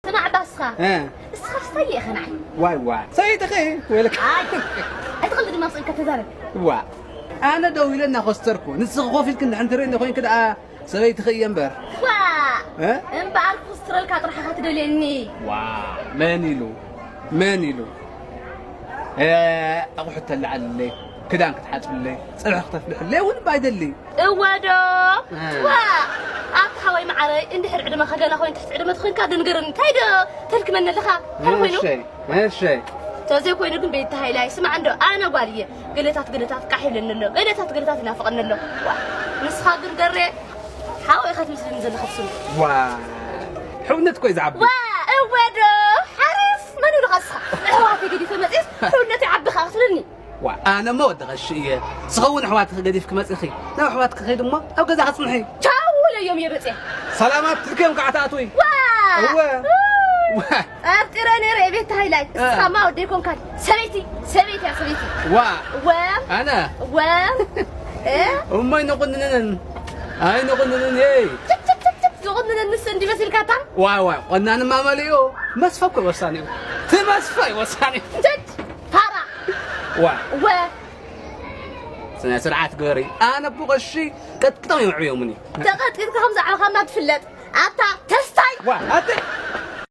ስማዕ ባስኻ። እ። እስኻ ስታይ ኢኻ ንዓይ። ዋይ ዋይ። ሰበይትኺ ወይለካ። ኣይ። ኣይትቕልድ ድማ ስኢልካ ተዛረብ። ዋ። ኣነ ደው ኢለ እናኾስተርኩ፣ ንስኺ ኮፍ ኢልኪ እንድሕር ትርእይኒ ኮይንኪ ደኣ ሰበይትኺ እየ እምበር። ዋ። እ? እምበኣር ክኹስትረልካ ጥራሕ ኢኻ ትደልየኒ። ዋ። መን ኢሉ? መን ኢሉ? እ፣ ኣቑሑት ተለዓልለይ፣ ክዳን ክትሓፅብለይ፣ ፀብሒ ክተፍልሕለይ እውን እባ ኣይደሊ። እወ ዶ? እ። ዋ! ኣታ ሓወይ መዓረይ፣ እንድሕር ዕድመኻ ገና ኮይኑ ትሕቲ ዕድመ ተኾይንካ ዶ ንገረኒ፣ እንታይ ዶ ተልክመኒ ኣለኻ? እንታይ ኮይኑ? እሺ፣ እሺ። ተዘይኮይኑ ግን ቤት ተሃይላይ፣ ስማዕ እንዶ፣ ኣነ ጓል እየ። ገለታት ገለታት ቃሕ ይብለኒ ኣሎ፣ ገለታት ገለታት ይናፍቐኒ ኣሎ። ዋ! ንስኻ ግን ገሬ፣ ሓወይ ኢኻ ትመስለኒ ዘለኻ ብስሙ። ዋ! ሕውነት እኮ እዩ ዝዓቢ። ዋ! እወ ዶ? ሓርስ! መን ኢሉኻ እስኻ? ንኣሕዋተይ ገዲፈ መጺእስ፣ ሕውነት ይዓቢ ኸኣ ክትብለኒ? ዋ፣ ኣነ እሞ ወዲ ቐሺ እየ። ዝኸውን ኣሕዋትኺ ገዲፍኪ መጺኺ። ናብ ኣሕዋትኪ ኸይዲ እሞ ኣብ ገዛኺ ጽንሒ። ቻው ኢለዮም እየ መጺአ። ሰላማት ትልክዮም ከዓ ትኣትዊ። ዋ! እወ። ዋ! ጠርጢረ ነይረ እየ ቤት ሃይላይ። እ። እስኻማ ወደይ ኮንካን። ሰበይቲ፣ ሰበይቲ እያ ሰበይቲ። ዋ! እወ። ኣነ? እወ። እ? እሞ ኣይነቑንንን። ኣይነቑንንን እየ። ችክ፣ ችክ፣ ችክ፣ ችክ። ዝቑንንን ንስ እንዲ መሲልካ እታ? ዋይ፣ ዋይ፣ ቆናንማ መሊኡ። መስፈ እኮ እዩ ወሳኒ እዩ። እቲ መስፈ እዩ ወሳኒ። ችክ፣ ፋራ። ዋ። እወ። ስነ ስርዓት ግበሪ። ኣነ ብቐሺ ቀጥቅጦም እዮም ኣዕብዮምኒ። ተቐጥቂጥካ ከም ዝዓበኻና ትፍለጥ። ኣታ ተስታይ። ዋ፣ ኣቲ